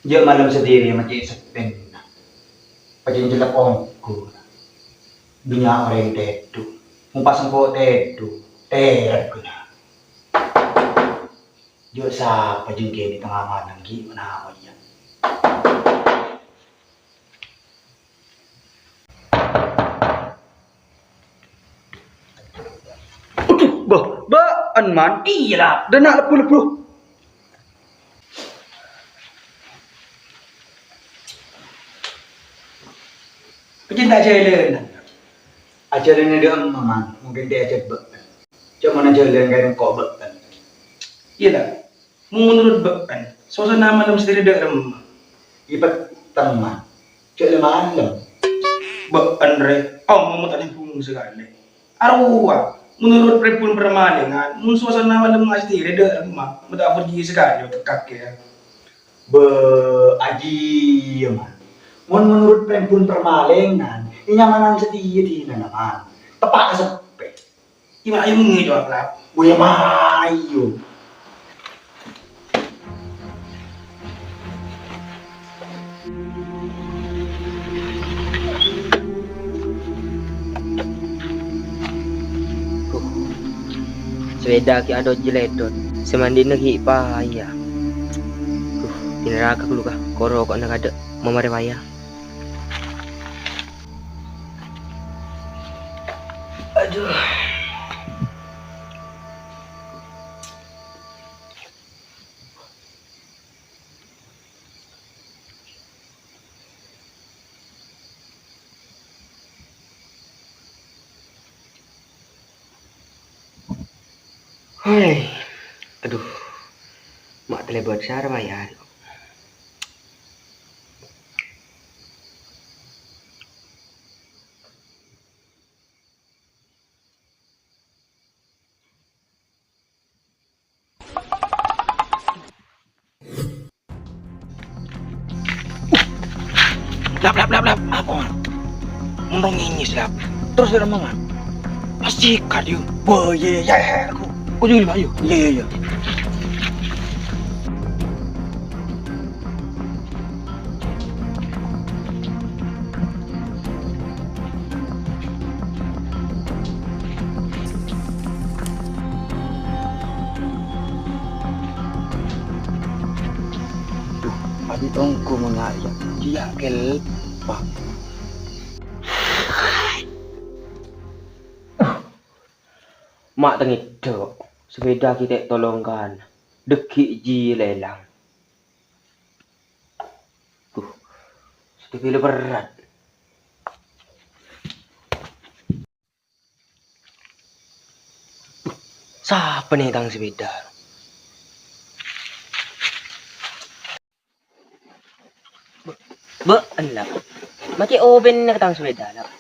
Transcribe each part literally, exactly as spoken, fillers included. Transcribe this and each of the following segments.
Jhâ' malem sadhâjâ ma' cè' seppèna. Pajhâ' cellep ongghu. Bânnya' orèng tèdhu'. Mon pas engko' tèdhu', tèrèt ghuna. Jhâ' sapa jhâ' kènè' tengnga malem ghi' menawa iyâ. Adhu, bâh, bâ'en, Man. Iyâ, la. Dâna' lebbu-lebbu. Pajhât ta' ajhâlâna. Ajhâlâna dâ' emma, Man. Mungkin diajhâk bâ'en. Coma ajhâlân ka engko' bâ'en. Iyâ, la. Mon menurut bâ'en, suasana malem sadhâjâ dâ' remma? Iyâ petteng, Man. Jhâ' la malem. Bâ'en, rè, omong ta' nyambung sakalè. Arowa, menurut prèmbun parmalèngan, mon suasana malem sadhâjâ dâ' remma, ma' ta' pergi sakalè otak kakè, yâ. Bâ, ajiyâ, Man. Mon menurut prèmbun parmalèngan, è nyamanan sadhâjâ dinana, Man. Teppa' ka seppè. Ima ayo mengi jawab lap. Weh, mayu. Huh. Sepeda ki adot jeledot. Semandina ki paya. Huh, tinaraka kulu ka. Koro kok nakada. Mamare waya. Aduh. Hei, aduh, ma' talèbât sara mayar. Lap, lap, lap, lap. Apa, Man? Mon rong ngenyes, lap. Terros dâ' remma, Man? Pas sikat, yo. Wah, iyâ, iyâ, iyâ, aku. Kok jadi, Pak, yo? Iyâ, iyâ, iyâ. Duh, abit ongghu mangaya. Iyâ, kel, Pak. Ma' tengeddo', sepeda kita tolong kan. Deggi' ji lelang. Duh, sepeda berat. Sapa nè tang sepeda? Bâ'en, Lap. Make open nè tang sepeda, Lap.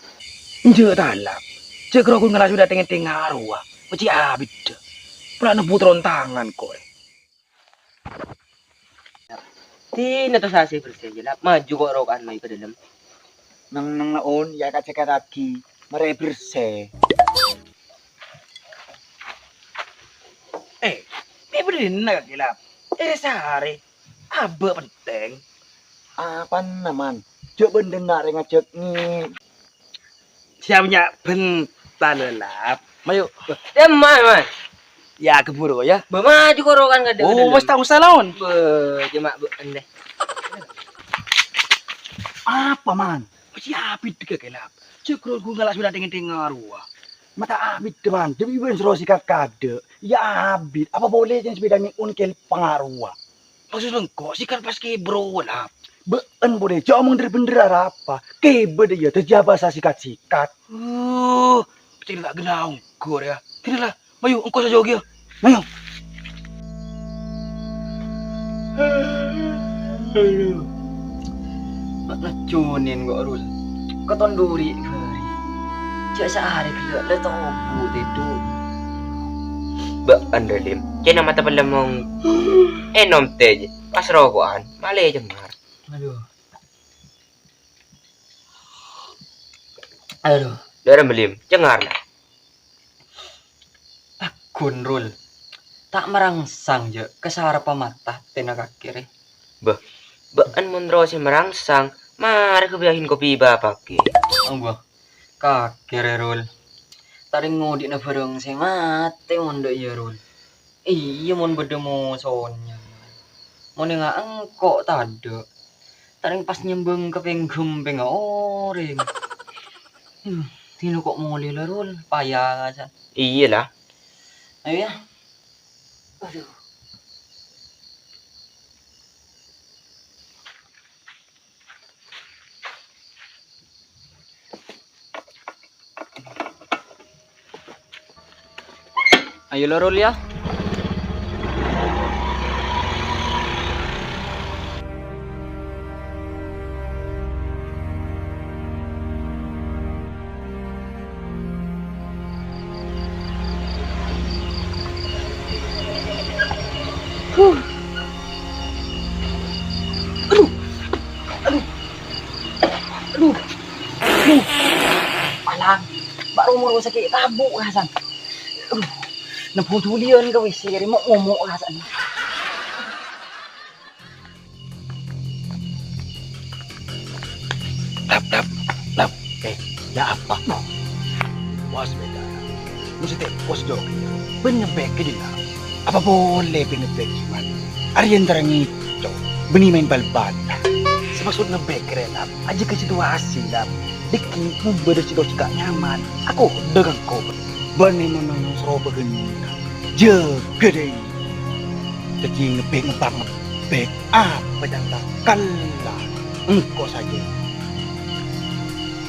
Enjâ' ta, Lap. Jhâ' grogu ngala' sepeda teng-teng arowa. Peci abit. Pula nebbu trontangan kok. Dina to sase bersè, Lap. Maju kok rokokan mai ka dâlem. Neng-neng naon, ya, kacekadagi. Mare bersè. Eh, me' bâdâna kakè, Lap. Ere sare. Abâ' penting. Apana, Man? Jhâ' bâdâna rè ngajhâk nge- Siap, nya, bentar, Lap. Mayu. Dâ' emma, Man? Ya, keburu, ya. Bâ, maju korokan kadâ-kadâ. Oh, wes tak usah lawan. Bâ, cuma bâ'en deh. Apa, Man? Mesti abit dika kelap. Cek roh gue ngalas udah dengan dengar wah. Mata abit, Man. Demi ben sero sikat kadâ'. Ya abit. Apa boleh yang sepeda mi'un kel pangaruh? Maksud engko' sikat pas kebro, Lap. Bâ'en polè, jhâ' omong dhâr-bhendhâr arapa. Kèbâ dâ' iyâ, dâjâ bhâsa sikat-sikat. Uh, pecèl ta' ghenna onggor, ya. Dina la, mayu, engko' sajhâ' ghi, ya. Mayu. Aduh. Mak ngajunin kok, Rul. Katon dhuri bâri'. Jhâ' saarè ghellâ' la tobu' tèdung. Bâ'en rè, Lim. Cèna mata pelem mong. Ènom tè, jè. Pas rokokan, malè cemar. Aduh. Aduh. Dârâ Lim, cengar la. Aghun, Rul. Ta' marangsang, jhâ', ka sarapa mata tèna kakè rè. Bâh, Bâ'ân mon terro sè marangsang, mara ghâbâyâghin kopi bâpaghi. Ongghu. Kakè rè, Rul. Tarèng ngodhi'na bhârâng sè matè mon dâ' iyâ, Rul. Iyâ, mon bâdâ mosona. Mon enga' engko' tadâ'. Tarèng pas nyembhâng ka pèngghem pènga orèng. Hmm, dina ko' molè la, Rul. Paya, Hasan. Iyâ la. Ayo, yâ. Aduh. Ayo, la, Rul, yâ. Huh. Aduh. Aduh. Aduh. Aduh. Palang. Bâ' romo sakè' tabu', Hasan. Aduh. Nempo duliyan ka W C, kèrè mo'-ngomo', Hasan. Lap, lap, lap. Eh, ya apa? Was beda. Mesti was jok. Bân ngebbhek ka dinna'. Apa boleh bân ngebbhek, Iman? Arèya èntar ngèco'. Bânnè maèn bal-balan. Sè maksod ngebbhek rè, Lap. Ajâgâ situasi, Lap. Dâgghi' mon bâdâ sè ta' nyaman. Aku dâgâ engko'. Bânnè mon nonong saropa ghânèka. Jâgâ, dâi. Dâgghi' ngebbhek-ngebbhek ngebbhek. Apa ca'na? Kalla. Engko' sajâ.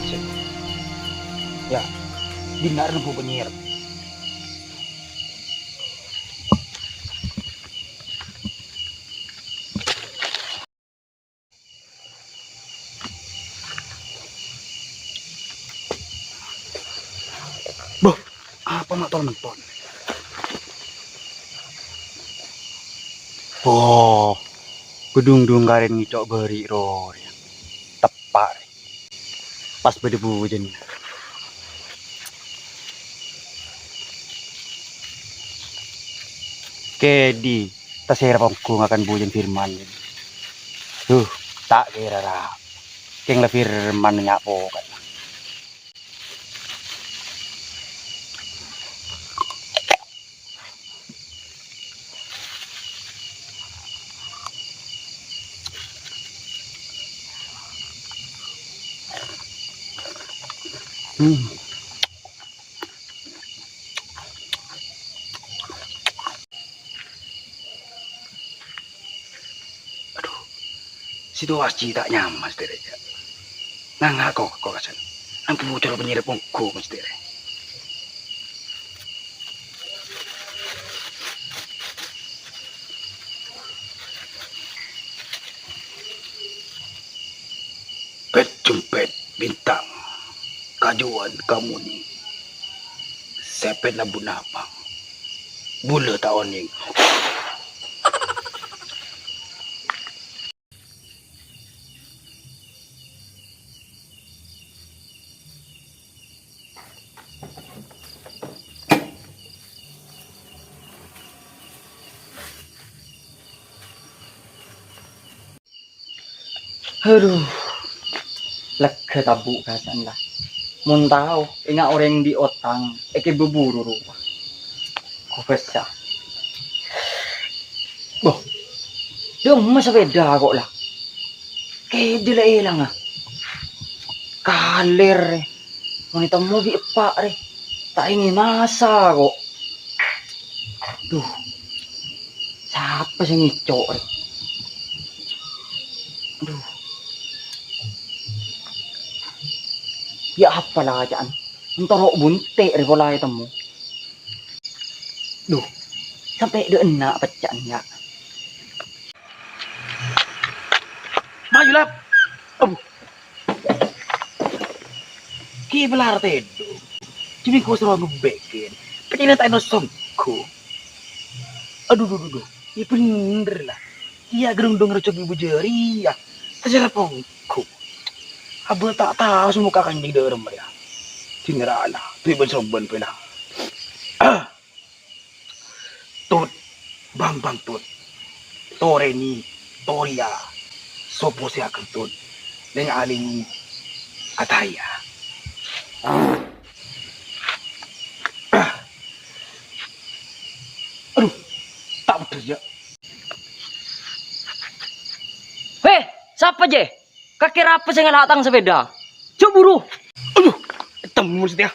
Sè-, ya, dinna' rembu penyèr. Boh, apa ma' tol menton? Boh, ghâdhung-ghâdhung karèn ngèco' bâri' rorè. Teppa' rè. Pas bâdâ bujân. Kèdhi, tasèra pongghu ngakan bujân Firman. Duh, ta' kèra ra. Kèng la Firman nya' pokat. Hmm. Aduh, situasi ta' nyaman, sèdhârâ. Nanga kok, kok, Hasan. Ampon bocor penyèr pongghu, sèdhârâ. Pèt-jempèt bintang, kajuwân kamonèng, sèpèt labu napang, bulâ ta' onèng. Aduh, lega tabu' kasa'an la. Mon tao, enga' orèng bi' otang, èkè buburu rowa. Kobâsa. Boh, dâmma sapèda ko' la. Kèdhi la èlanga. Kalèr, rè. Mon ètemmo bi' eppa', rè. Ta' èngèn masa ko'. Duh. Sapa sè ngèco', rè? Duh. Ya apa la ca'an? Entoro' bunte', rè, pola ètemmo. Duh, sampè' dâ' enna' pecca'an, ya. Maju, Lap. Aduh. Ki pelar tèdung. Jemingko soro ngebbek, Kin. Kecilnya tak enos songko. Aduh, duh, duh, duh. Ini bener lah. Iya, gerundung recok ibu jari, ya. Terserah pongko. Abah tak tahu semua kakaknya di dalam, ya. General lah. Tuh, ben sombong, pena. Ah. Tut, Bambang Tut, Toreni, Toria, Sopo sè aghântut neng alèng ataya? Aduh, ta' beddhâs, yâ. Weh, sapa, Jè? Kakè rapa sè ngala' tang sepeda? Jhâ' buru! Aduh, temmo satèya.